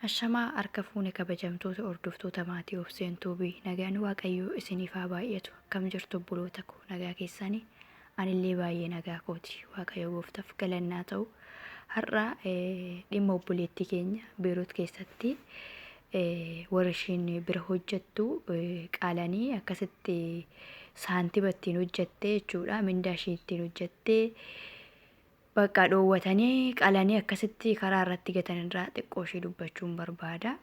Ashamaa harka fuune kabajamtoota hordoftoota maatii Obseen Tuubii, nagaan Waaqayyoo isiniif haa baay'atu. Akkam jirtu obboloota koo? Nagaa keessanii? Anillee baay'ee nagaa kooti. Waaqayyo gooftaaf galannaa ta'u. Har'a dhimma obboleettii keenya Beerut keessatti warra ishiin bira hojjettu qalanii akkasitti saantiba ittiin hojjette jechuudha. Mindaa ishii ittiin hojjette bakka dhoowwatanii qalanii akkasitti karaa irratti gatan irraa xiqqoo ishee dubbachuun barbaada.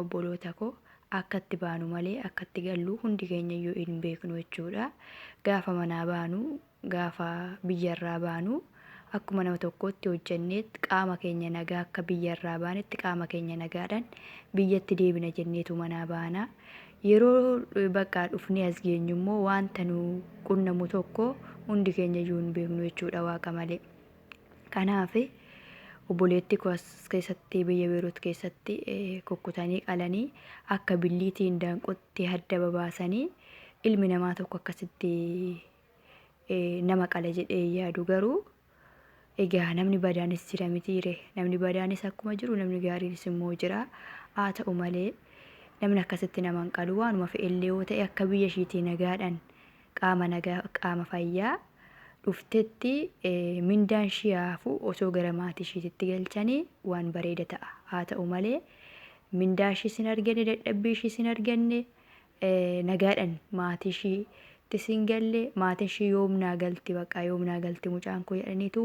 Obboloota koo, akka itti baanu malee akka itti gallu hundi keenya iyyuu hin beeknu jechuudha. Gaafa manaa baanu, gaafa biyyarraa baanu, akkuma nama tokkootti hojjenneet qaama keenya nagaa akka biyyarraa baanetti qaama keenya nagaadhaan biyyatti deebina jenneetu manaa baana. Yeroo bakka dhufnee as geenyu immoo wanta nu qunnamu tokko hundi keenya iyyuu hin beeknu jechuudha, Waaqa malee. Kanaaf obboleetti koo as keessatti biyya Beerut keessatti kukkutanii qalanii akka billiitiin daanqotti hadda babaasanii, ilmi namaa tokko akkasitti nama qala jedhee yaadu. Garuu egaa namni badaanis jira mitiire? Namni badaanis akkuma jiru namni gaariinis immoo jira. Haa ta'u malee namni akkasitti nama hin qalu. Waanuma fe'ellee yoo ta'e, akka biyya ishiitii nagaadhaan qaama nagaa qaama fayyaa dhuftetti mindaan ishii hafu osoo gara maatii ishiititti galchanii waan bareeda ta'a. Haa ta'u malee mindaa ishiis hin arganne, dadhabbii ishiis hin arganne, nagaadhaan maatii ishiittis hin galle. Maatiin ishii yoomnaa galti, bakka yoomnaa galti mucaan koo jedhaniitu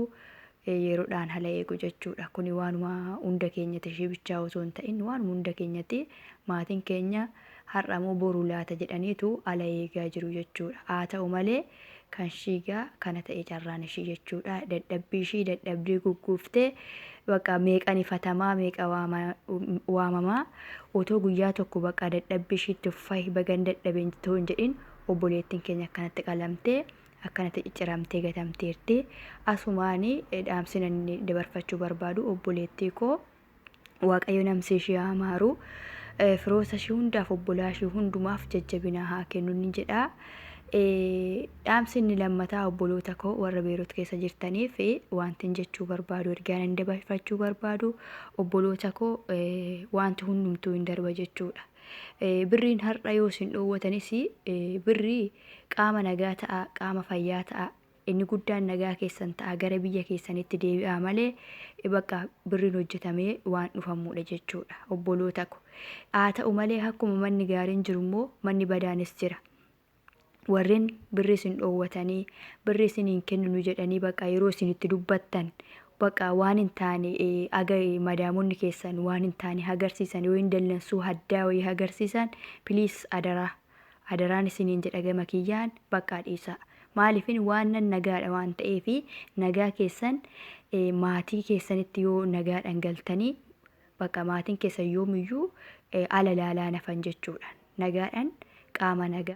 yeroodhaan hala eegu jechuudha. Kuni waanuma hunda keenyatti, ishii bichaa osoo hin ta'in waanuma hunda keenyatti. Maatiin keenya har'a moo boru laata jedhaniitu ala eegaa jiru jechuudha. Haa ta'u malee kan shiigaa kana ta'e carraan ishii jechuudha. Dadhabbii ishii dadhabdee gugguuftee bakka meeqan ifatamaa, meeqa waamamaa, otoo guyyaa tokko bakka dadhabbii ishiitti uffayi bagan dadhabeen ta'uu hin jedhin, obboleettiin keenya akkanatti qalamtee, akkanatti cicciramtee gatamteerti. Asumaani dhaamsina inni dabarfachuu barbaadu, obboleettii koo Waaqayyo namsee ishee haa maaru. Firoota ishee hundaaf, obbolaa ishee hundumaaf jajjabina haa kennu ni jedha. Dhaamsi inni lammataa obboloota koo warra Beerut keessa jirtaniif wanti jechuu barbaadu, ergaan inni dabarfachuu barbaadu, obboloota koo, wanti hundumtuu hin darba jechuudha. Birriin har'a yoo isin dhoowwatanis, birrii qaama nagaa ta'a, qaama fayyaa ta'a. Inni guddaan nagaa keessan ta'a, gara biyya keessanitti deebi'aa malee bakka birriin hojjetamee waan dhufamuudha jechuudha, obboloota ko. Haa ta'u malee akkuma manni gaariin jiru immoo manni badaanis jira. Warreen birri isin dhoowwatanii, birri isin hin kenninu jedhanii, bakka yeroo isin itti dubbattan bakka waan hin taane aga madaamonni keessan waan hin taane agarsiisan, yoo hin dallansuu haddaa wayii agarsiisan, please, adaraa, adaraan isiniin jedha, gama kiyyaan bakka dhiisaa. Maaliifin waan nan nagaadha waan ta'eefi, nagaa keessan maatii keessanitti yoo nagaadhaan galtanii, bakka maatiin keessan yoomiyyuu ala laalaa nafan jechuudha. Nagaadhaan qaama nagaa.